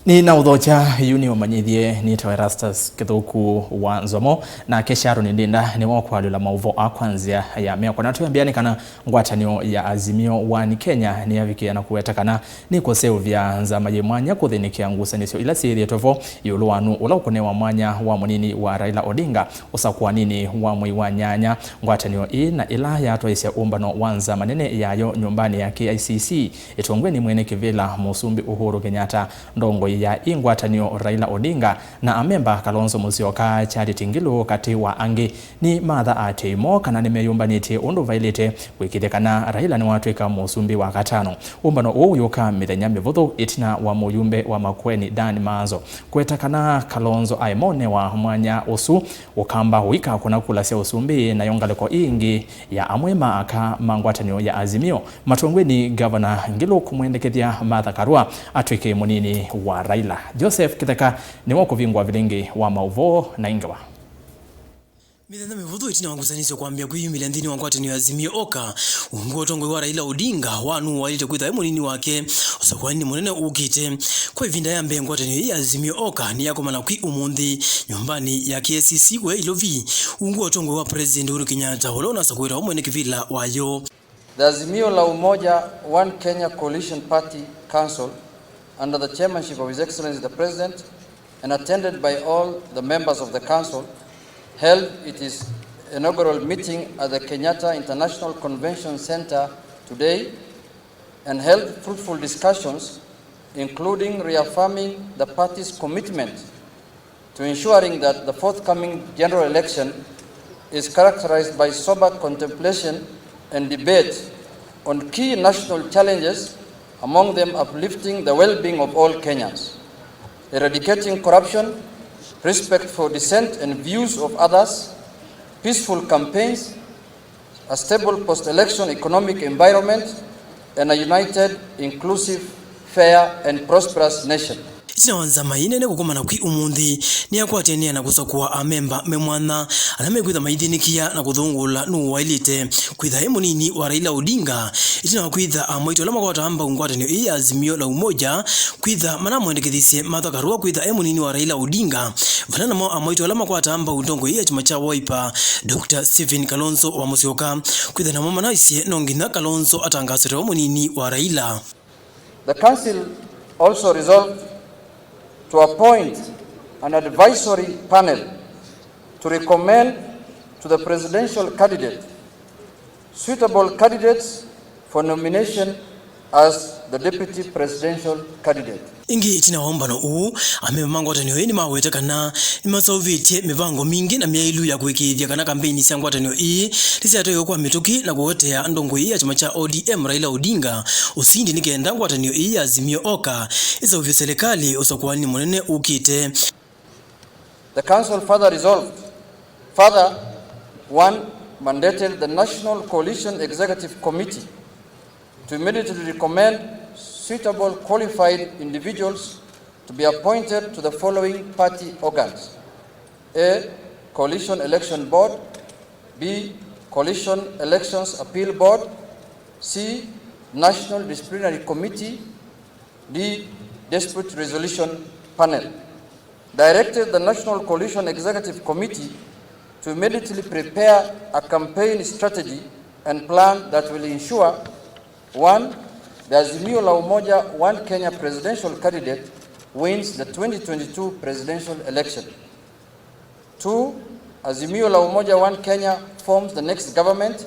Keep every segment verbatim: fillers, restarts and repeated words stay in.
Nĩnaũthokya yu nĩũmanyĩthye nĩtawa Erastus Kĩthũku wa Nzomo, nake Sharon Ndinda nĩwe ũkũalyũla maũvoo aa kwa nzĩa ya mĩako. Na twĩambĩa nĩ kana ngwatanĩo ya Azimio One Kenya nĩyavikĩĩa na kũweta kana nĩkũseũvya nzama yĩ mwanya kũthĩnĩkĩa ngusanĩsyo ila syĩthĩĩtwe vo ĩũlũ wa nũũ ũla ũkũnewa mwanya wa mũnini wa Raila Odinga ũsakũaninĩ wa mwei wa nyanya. Ngwatanĩo ĩĩ na ĩla yatwaĩsya ũmbano wa nzama nene yayo nyũmbanĩ ya K I C C, ĩtongoew'e nĩ mwene kĩvĩla Mũsumbĩ Uhuru Kenyatta, ndongoi ya ĩ ngwatanĩo Raila Odinga na amemba Kalonzo Musyoka, Charity Ngilu, katĩ wa angĩ, nĩmathaa aatĩĩi moo kana nĩmeyũmbanĩtye ũndũ vaĩlĩte kũĩkĩĩthya kana Raila nĩwatw'ĩka mũsumbĩ wa katano. Ũmbano ũũ ũyũka mĩthenya mĩvũthũ ĩtina wa mũyumbe wa Makueni Dan Maanzo kũweta kana Kalonzo aĩ monewa mwanya ũsu ũkamba ũika kũna kula sya ũsumbĩ, nayo ngalĩko ĩngĩ ya amwe ma aka ma ngwatanĩo ya Azimio matongoew'e nĩ Ngavana Ngilu kũmwendekethya Martha Karua atw'ĩke mũnini wa Raila. Joseph Kĩtheka nĩwe ũkũvingũa vilĩngĩ wa maũvoo na ĩ ngewa. Mĩthenya mĩvũthũ ĩtina wa ngusanĩsyo kwambĩĩa kwĩyumĩlya nthĩnĩ wa ngwatanĩo ya Azimio Oka, ungu wa ũtongoi wa Raila Odinga wa nũũ waĩlĩte kwĩthwa e mũnini wake ũsakũaninĩ mũnene ũkĩte. Kwa ĩvinda ya mbee, ngwatanĩo ĩĩ ya Azimio Oka nĩyakomana kwĩ ũmũnthĩ nyũmbanĩ ya K I C C kũya Ilovi, ungu wa ũtongoi wa President Uhuru Kenyatta, ũla ũnasakũĩtwe mwene kĩvĩla wayo. The Azimio la Umoja One Kenya Coalition Party Council, under the chairmanship of His Excellency the President and attended by all the members of the Council, held its inaugural meeting at the Kenyatta International Convention Center today and held fruitful discussions, including reaffirming the party's commitment to ensuring that the forthcoming general election is characterized by sober contemplation and debate on key national challenges, among them uplifting the well-being of all Kenyans, eradicating corruption, respect for dissent and views of others, peaceful campaigns, a stable post-election economic environment, and a united, inclusive, fair, and prosperous nation. Ĩtina wa nzama ĩĩ nene kũkomana kwĩ ũmũnthĩ, nĩyakwatĩanĩa na kũsakũa amemba me mwanya ala mekwĩtha maithĩnĩkĩa na kũthũngũla nũũ waĩlĩte kwĩtha e mũnini wa Raila Odinga. Ĩtina wa kwĩtha amwaitũ ala makwataa mbau ngwatanĩo ĩĩ ya Azimio la Umoja kwĩtha manamwendekethisye Martha Karua kwĩtha e mũnini wa Raila Odinga, vana namo amwaitũ ala makwataa mbau ndongoi ya kyama kya Wiper, Doctor Stephen Kalonzo wa Musyoka, kwĩtha namo manaisye no nginya Kalonzo atangaswe ta we mũnini wa Raila. The Council also resolved to appoint an advisory panel to recommend to the presidential candidate suitable candidates for nomination as the deputy presidential candidate. Ĩngĩ, ĩtina wa ũmbano ũũ, amemba ma ngwatanĩo ĩĩ nĩmawete kana nĩmaseũvĩtye mĩvango mingĩ na myaĩlu ya kũĩkĩĩthya kana kambeini sya ngwatanĩo ĩĩ nĩsyatwaĩwe kwa mĩtũkĩ na kũwetea ndongoi ya kyama kya O D M Raila Odinga ũsindi nĩ kenda ngwatanĩo ĩĩ ya Azimio Oka ĩseũvye selekalĩ ũsakũaninĩ mũnene ũkĩte. The Council further resolved, further, one, mandated the National Coalition Executive Committee to immediately recommend suitable qualified individuals to be appointed to the following party organs: A, Coalition Election Board; B, Coalition Elections Appeal Board; C, National Disciplinary Committee; D, Dispute Resolution Panel. Directed the National Coalition Executive Committee to immediately prepare a campaign strategy and plan that will ensure: one, the Azimio la Umoja One Kenya presidential candidate wins the twenty twenty-two presidential election. Two, Azimio la Umoja One Kenya forms the next government.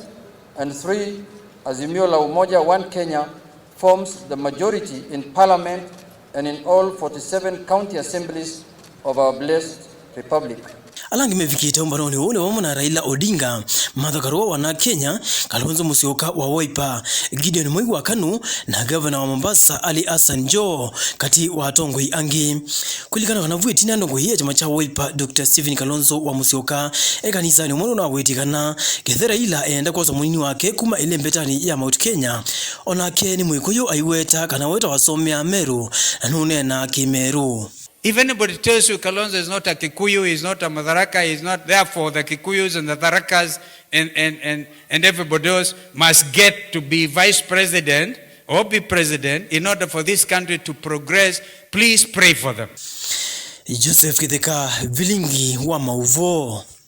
And three, Azimio la Umoja One Kenya forms the majority in parliament and in all forty-seven county assemblies of our blessed republic. Ala angĩ mevikĩte ũmbanonĩ ũũ nĩ vamwe na Raila Odinga, Martha Karua wa na Kenya, Kalonzo Musyoka wa Wiper, Gideon Moi wa KANU, na ngavana wa Mombasa, Ali Hassan Joho, katĩ wa atongoi angĩ. Kũlilikana kana vu ĩtina ndongoi ya kyama kya Wiper, Doctor Stephen Kalonzo wa Musyoka e kanisanĩ ũmwe nũnawetie kana kethe Raila eenda kwosa mũnini wake kuma ĩlembetanĩ ya Mount Kenya, onake nĩ Mwĩkũyũ aiweta kana we ta wasomea Meru na nũneenaa Kĩmeru. If anybody tells you Kalonzo is not a Kikuyu, is not a Mutharaka, is not, therefore the Kikuyus and the Tharakas and, and, and, and everybody else must get to be vice president or be president, in order for this country to progress, please pray for them. Joseph Kitheka, vilingi wa mauvoo.